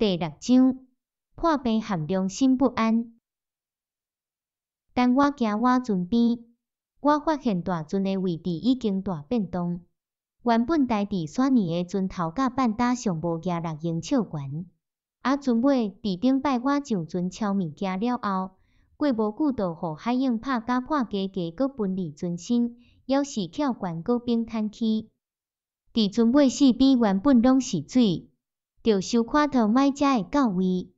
第六章，破病和良心不安。等我行我船邊，我發現大船的位置已經大變動。原本待佇沙尼的船頭甲板搭上無夯6英尺懸，啊船尾佇頂擺我上船抄物件了後，過無久就予海湧拍甲破加加，閣分離船身，猶是翹懸閣反彈去。佇船尾四邊原本攏是水，著小可頭擺才會到位，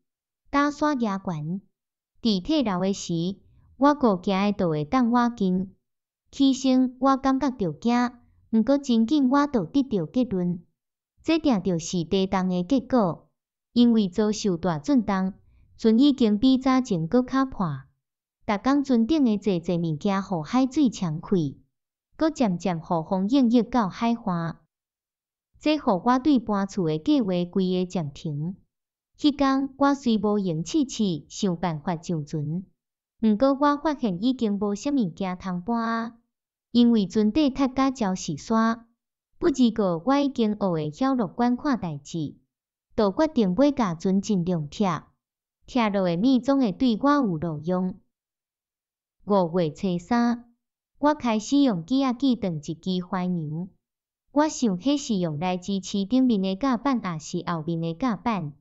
打沙夯懸。佇退流的時，我顧驚的就會當我近。起先我感覺著驚，毋過真緊我就得著結論，這定著是地動的結果，因為遭受大震動，船已經比早前閣較破。逐工船頂的濟濟物件予海水沖去，閣漸漸予風湧湧到海岸。這予我對搬厝的計劃規个暫停。彼工我雖無閒試試想辦法上船，毋過我發現已經無啥物件通搬啊，因為船底塌甲焦是沙。不而過我已經學會曉樂觀看代誌，就決定欲共船盡量拆，拆落的物總會對我有路用。5月初3，我開始用機仔鋸斷一支淮揚。我想彼是用來支持頂面的甲板，抑是後面的甲板。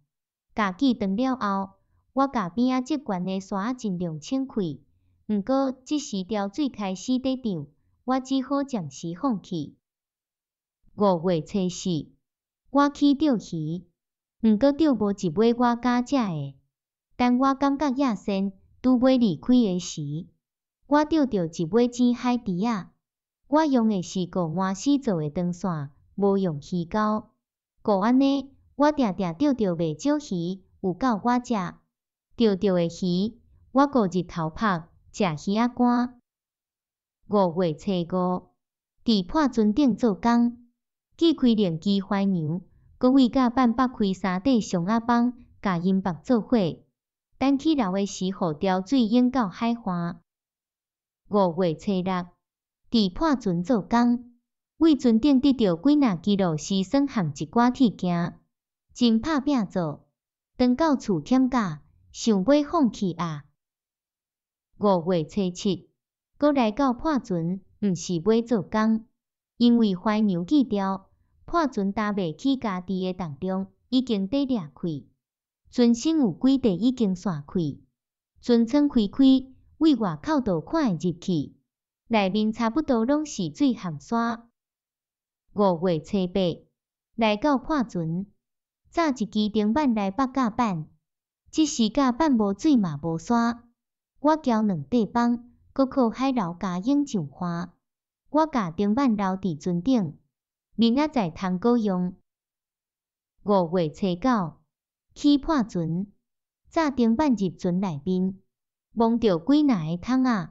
共鋸斷了後，我共邊仔側懸的沙仔盡量清開。毋過這時潮水開始佇漲，我只好暫時放棄。5月初4，我去釣魚，毋過釣無一尾我敢食的。等我感覺野鉎拄欲離開的時，我釣著一尾淺海豬仔。我用的是顧麻絲做的長線，無用魚鈎。顧按呢，我定定釣著袂少魚，有夠我食。釣著的魚，我顧日頭曝，食魚仔乾。5月初5，佇破船頂做工，鋸開兩支淮揚，閣為甲板擘開三塊松仔枋，共𪜶縛做伙。等起流的時，予潮水湧到海岸。5月初6，佇破船做工，為船頂得著幾若支螺絲栓和一寡鐵件，真拍拚做。轉到厝忝甲，想欲放棄啊！5月初7，閣來到破船，毋是欲做工，因為淮揚鋸掉，破船擔袂起家己的重量，已經佇裂開，船身有幾塊已經散開，船窗開開，對外口就看會入去。內面差不多攏是水和沙。5月初8，來到破船，紮一支釘板來縛甲板，這時甲板無水嘛無沙。我撬兩塊枋，閣靠海流加湧上岸。我共釘板留佇船頂，明仔載通閣用。5月初9，起破船，紮釘板入船內面，摸著幾若个桶仔。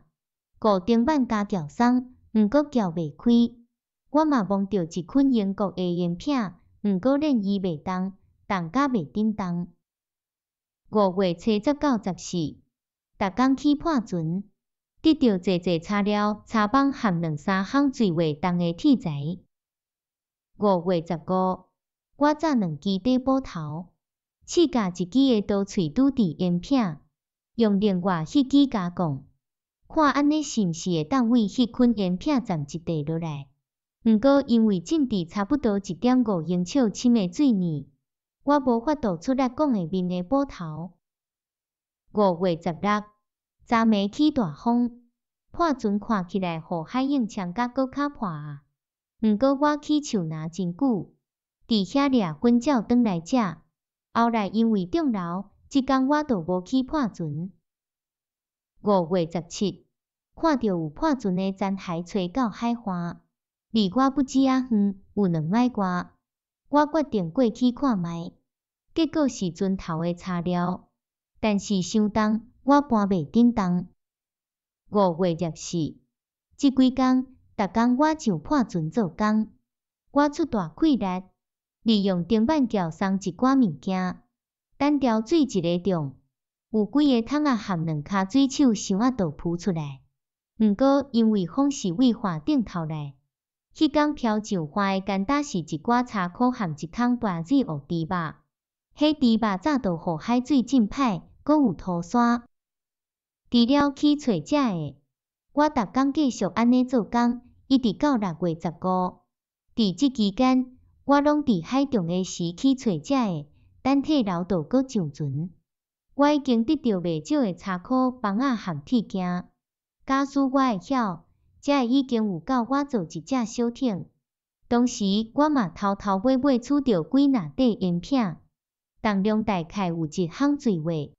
固釘板共撬鬆，毋過撬袂開。我嘛摸著一捆英國的煙片，毋過練伊袂動，動甲袂振動。5月初10到14，逐工去破船，得著濟濟柴料、柴枋和兩三項最袂動的鐵材。5月15，我紮兩支短斧頭，試共一支的刀喙拄佇煙片，用另外彼支加摃。看按呢是毋是會當為彼捆煙片斬一塊落來？毋過因為浸佇差不多1.5英尺深的水裡，我無法度出力摃下面的斧頭。5月16，昨暝起大風，破船看起來予海湧沖甲閣較破啊！毋過我起樹林真久，佇遐掠粉鳥轉來食。後來因為中流，這工我就無去破船。5月17，看著有破船的殘骸吹到海岸，離我不止仔遠，有2邁外。我決定過去看覓，結果是船頭的柴料，但是傷重，我搬袂振動。5月24，這幾工，逐工我上破船做工，我出大氣力，利用釘板撬鬆一寡物件，等潮水一下漲。有幾个桶仔和兩跤水手箱仔就浮出來，毋過因為風是對岸頂頭來，彼工飄上岸的干焦是一寡柴箍和一桶白水烏豬肉。彼豬肉早就予海水浸歹，閣有塗沙。除了去揣食的，我逐工繼續按呢做工，一直到6月15。佇這期間，我攏佇海中的時去揣食的，等退流就閣上船。我已經得著袂少的柴箍、枋仔和鐵鏡。假使我會曉，這已經有夠我做一隻小艇。當時我嘛偷偷尾尾取著幾籃底煙片，重量大概有一項墜話。